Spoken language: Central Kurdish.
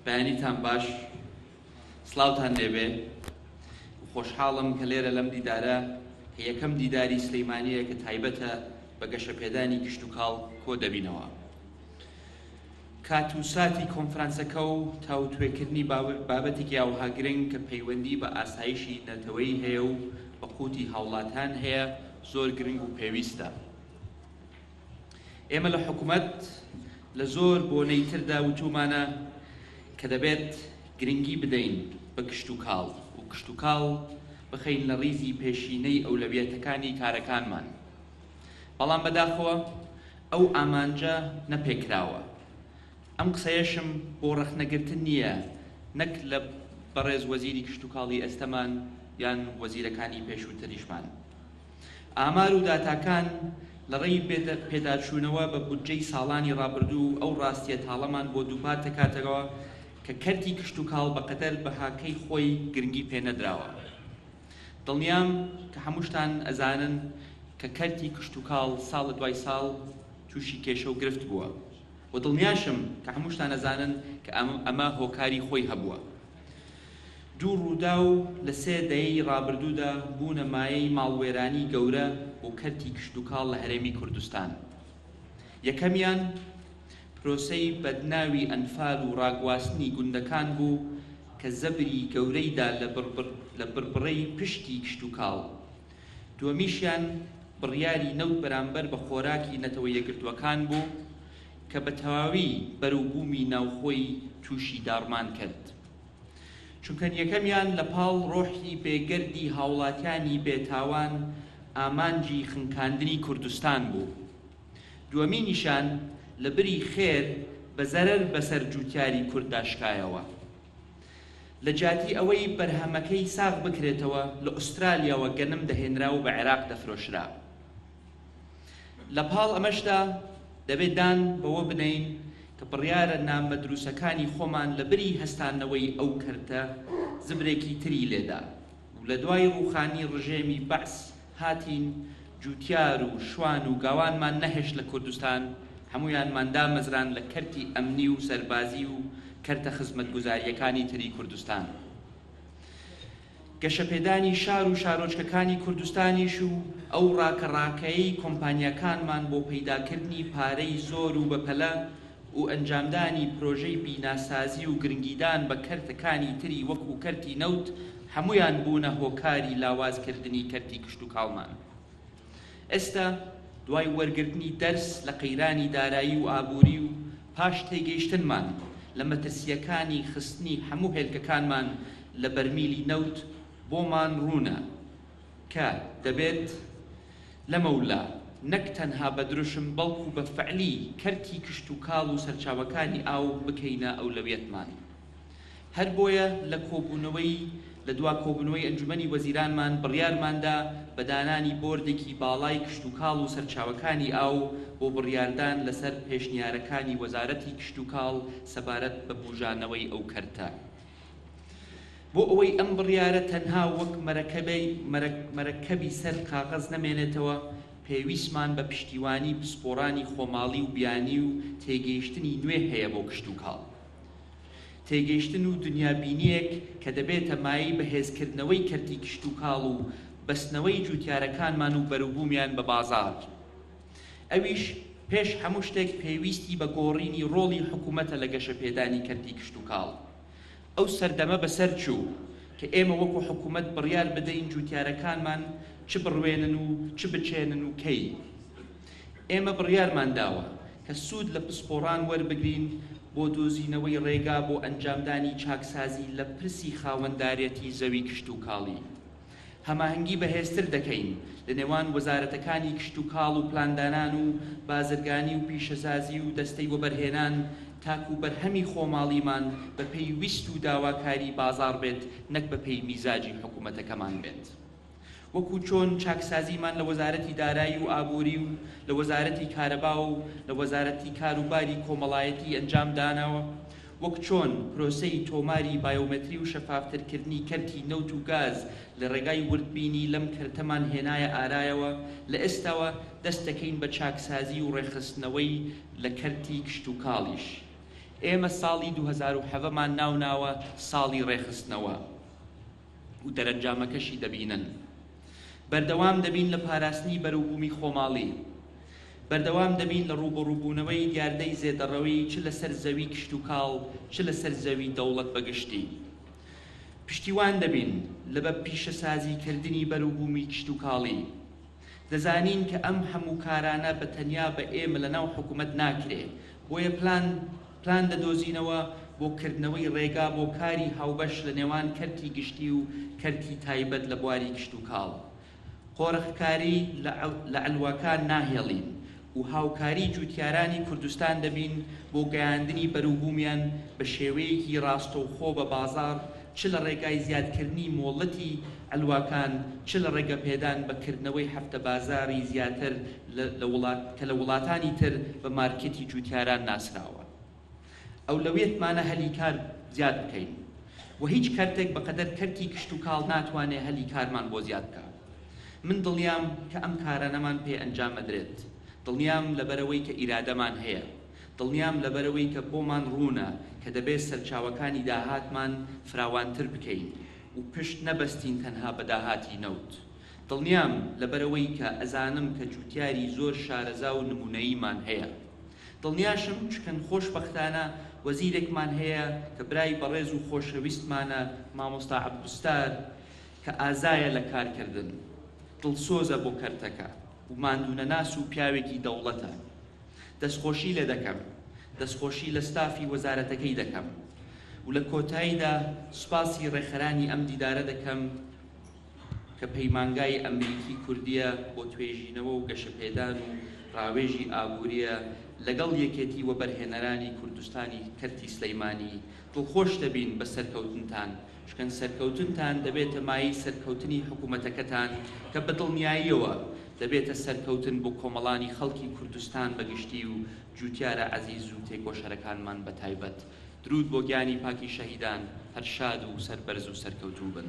بەیانیتان باش، سڵاوتان لێبێ. خۆشحاڵم کە لێرە لەم دیدارە کە یەکەم دیداری سلیمانییە کە تایبەتە بە گەشەپێدانی کشتوکاڵ کۆ دەبینەوە. کات و ساتی کۆنفرانسەکە و تاوتوێکردنی بابەتێکی ئاوها گرنگ کە پەیوەندی بە ئاسایشی نەتەوەیی هەیە و بە قوتی هاوڵاتان هەیە زۆر گرنگ و پێویستە. ئێمە لە حکومەت لە زۆر بۆنەی تردا وتومانە کە دەبێت گرنگی بدەین بە کشتوکاڵ و کشتوکاڵ بخەین لە ڕیزی پێشینەی ئەولەویەتەکانی کارەکانمان، بەڵام بەداخەوە ئەو ئامانجە نەپێکراوە. ئەم قسەیەشم بۆ ڕەخنەگرتن نییە نەک لە بەڕێز وەزیری کشتوکاڵی ئێستەمان یان وەزیرەکانی پێشووتریشمان. ئامار و داتاکان لە ڕێی پێداچوونەوە بە بودجەی ساڵانی ڕابردوو ئەو ڕاستییە تاڵەمان بۆ دووپات دەکاتەوە کە کەرتی کشتوکاڵ بەقەدەر بەهاکەی خۆی گرنگی پێ نەدراوە. دڵنیام کە هەمووشتان ئەزانن کە کەرتی کشتوکاڵ ساڵ لە دوای ساڵ تووشی کێشە و گرفت بووە و دڵنیاشم کە هەمووشتان ئەزانن کە ئەمە هۆکاری خۆی هەبووە. دوو ڕووداو لە سێ دەیەی ڕابردوودا بوونە مایەی ماڵوێرانی گەورە بۆ کەرتی کشتوکاڵ لە هەرێمی کوردستان. یەکەمیان پرۆسەی بەدناوی ئەنفال و ڕاگواستنی گوندەکان بوو کە زەبری گەورەی دا لە بڕبڕەی پشتی کشتوکاڵ. دووەمیشیان بڕیاری نەوت بەرامبەر بە خۆراکی نەتەوە یەکگرتووەکان بوو کە بە تەواوی بەروبوومی ناوخۆی تووشی داڕمان کرد. چونکە یەکەمیان لە پاڵ ڕۆحی بێگەردی هاوڵاتیانی بێتاوان ئامانجی خنکاندنی کوردستان بوو. دووەمینیشان لە بری خێر بە زەرەر بەسەر جووتیاری کورددا شکایەوە. لە جیاتی ئەوەی بەرهەمەکەی ساغ بکرێتەوە لە ئوسترالیاوە گەنم دەهێنرا و بە عێراق دەفرۆشرا. لە پاڵ ئەمەشدا دەبێ دان بەوە بنێین کە بڕیارە نامەدروسەکانی خۆمان لە بری هەستاندنەوەی ئەو کەرتە زبرێکی تری لێدا و لە دوای ڕووخانی ڕژێمی بەعس هاتین جوتیار و شوان و گاوانمان نەهێشت لە کوردستان هەموویانمان دامەزراند لە کەرتی ئەمنی و سەربازی و کەرتە خزمەتگوزارییەکانی تری کوردستان. گەشەپێدانی شار و شارۆچکەکانی کوردستانیش و ئەو ڕاکە ڕاکەیەی کۆمپانیاکانمان بۆ پەیداکردنی پارەی زۆر و بەپەلە و ئەنجامدانی پرۆژەی بیناسازی و گرنگیدان بە کەرتەکانی تری وەکو کەرتی نەوت هەموویان بوونە هۆکاری لاوازکردنی کەرتی کشتوکاڵمان. ئێستا دوای وەرگرتنی دەرس لە قەیرانی دارایی و ئابووری و پاش تێگەیشتنمان لە مەترسییەکانی خستنی هەموو هێلکەکانمان لە بەرمیلی نەوت بۆمان ڕوونە کە دەبێت لەمەولا نەک تەنها بە دروشم بەڵکو بە فعلی کەرتی کشتوکاڵ و سەرچاوەکانی ئاو بکەینە ئەولەویەتمان. هەربۆیە لە کۆبوونەوەی لە دوا کۆبوونەوەی ئەنجومەنی وەزیرانمان بڕیارماندا بە دانانی بۆردێکی باڵای کشتوکاڵ و سەرچاوەکانی ئاو بۆ بڕیاردان لەسەر پێشنیارەکانی وەزارەتی کشتوکاڵ سەبارەت بە بوژانەوەی ئەو کەرتە. بۆ ئەوەی ئەم بڕیارە تەنها وەک مەرەکەبی سەر کاغەز نەمێنێتەوە، پێویستمان بە پشتیوانی پسپۆڕانی خۆماڵی و بیانی و تێگەیشتنی نوێ هەیە بۆ کشتوکاڵ. تێگەیشتن و دنیابینییەک کە دەبێتە مایەی بەهێزکردنەوەی کەرتی کشتوکاڵ و بەستنەوەی جوتیارەکانمان و بەروبوومیان بە بازاڕ. ئەویش پێش هەموو شتێک پێویستی بە گۆڕینی ڕۆڵی حکومەتە لە گەشەپێدانی کەرتی کشتوکاڵ. ئەو سەردەمە بەسەر چوو کە ئێمە وەکو حکومەت بڕیار بدەین جوتیارەکانمان چ بڕوێنن و چ بچێنن و کەی. ئێمە بڕیارمان داوە کە سوود لە پسپۆڕان وەربگرین بۆ دۆزینەوەی ڕێگا بۆ ئەنجامدانی چاکسازی لە پرسی خاوەندارێتی زەوی کشتوکاڵی. هەماهەنگی بەهێزتر دەکەین لە نێوان وەزارەتەکانی کشتوکاڵ و پلاندانان و بازرگانی و پیشەسازی و دەستەی وەبەرهێنان تاکو بەرهەمی خۆماڵیمان بەپێی ویست و داواکاری بازاڕ بێت نەک بەپێی میزاجی حکومەتەکەمان بێت. وەکو چۆن چاکسازیمان لە وەزارەتی دارایی و ئابووری و لە وەزارەتی کارەبا و لە وەزارەتی کاروباری کۆمەڵایەتی ئەنجام دانەوە، وەک چۆن پرۆسەی تۆماری بایۆمەتری و شەفافترکردنی کەرتی نەوت و گاز لە ڕێگای وردبینی لەم کەرتەمان هێنایە ئارایەوە، لە ئێستاوە دەست دەکەین بە چاکسازی و ڕێکخستنەوەی لە کەرتی کشتوکاڵیش. ئێمە ساڵی 2017 مان ناوناوە ساڵی ڕێکخستنەوە و دەرەنجامەکەشی دەبینن. بەردەوام دەبین لە پاراستنی بەروبوومی خۆماڵی. بەردەوام دەبین لە ڕووبەڕووبوونەوەی دیاردەی زێدەڕەوی چ لەسەر زەوی کشتوکاڵ چ لەسەر زەوی دەوڵەت بە گشتی. پشتیوان دەبین لە بە پیشەسازیکردنی بەروبوومی کشتوکاڵی. دەزانین کە ئەم هەموو کارانە بە تەنیا بە ئێمە لە ناو حکومەت ناکرێ، بۆیە پلان پلان دەدۆزینەوە بۆ کردنەوەی ڕێگا بۆ کاری هاوبەش لە نێوان کەرتی گشتی و کەرتی تایبەت لە بواری کشتوکاڵ. قۆرخکاری لە عەلوەکان ناهێڵین و هاوکاری جوتیارانی کوردستان دەبین بۆ گەیاندنی بەروبوومیان بە شێوەیەکی ڕاستەوخۆ بە بازاڕ چ لە ڕێگای زیادکردنی مۆڵەتی عەلواکان چ لە ڕێگەپێدان بە کردنەوەی هەفتەبازاڕی زیاتر لە وڵات کە لە وڵاتانی تر بە مارکێتی جوتیاران ناسراوە. ئەولەویەتمانە هەلی کار زیاد بکەین و هیچ کەرتێک بەقەدەر کەرتی کشتوکاڵ ناتوانێ هەلی کارمان بۆ زیاد بکا. من دڵنیام کە ئەم کارانەمان پێ ئەنجام ئەدرێت. دڵنیام لەبەرئەوەی کە ئیرادەمان هەیە. دڵنیام لەبەرئەوەی کە بۆمان ڕوونە کە دەبێ سەرچاوەکانی داهاتمان فراوانتر بکەین و پشت نەبەستین تەنها بە داهاتی نەوت. دڵنیام لەبەرئەوەی کە ئەزانم کە جوتیاری زۆر شارەزا و نمونەییمان هەیە. دڵنیاشم چکن خۆشبەختانە وەزیرێکمان هەیە کە برای بەڕێز و خۆشەویستمانە مامۆستا عەبدولستار کە ئازایە لە کارکردن، دڵسۆزە بۆ کەرتەکە و ماندوونەناس و پیاوێکی دەوڵەتە. دەستخۆشی لێ دەکەم، دەستخۆشی لە ستافی وەزارەتەکەی دەکەم و لە کۆتاییدا سوپاسی ڕێکخەرانی ئەم دیدارە دەکەم کە پەیمانگای ئەمریکی کوردییە بۆ توێژینەوە و گەشەپێدان و ڕاوێژی ئابوورییە لەگەڵ یەکێتی وەبەرهێنەرانی کوردستانی کەرتی سلیمانی دڵخۆش دەبین بە سەرکەوتنتان چکن سەرکەوتنتان دەبێتە مایەی سەرکەوتنی حکومەتەکەتان کە بە دڵنیاییەوە دەبێتە سەرکەوتن بۆ کۆمەڵانی خەڵکی کوردستان بە گشتی و جوتیارە عەزیز و تێکۆشەرەکانمان بە تایبەت. دروود بۆ گیانی پاکی شەهیدان هەر شاد و سەربەرز و سەرکەوتوو بن.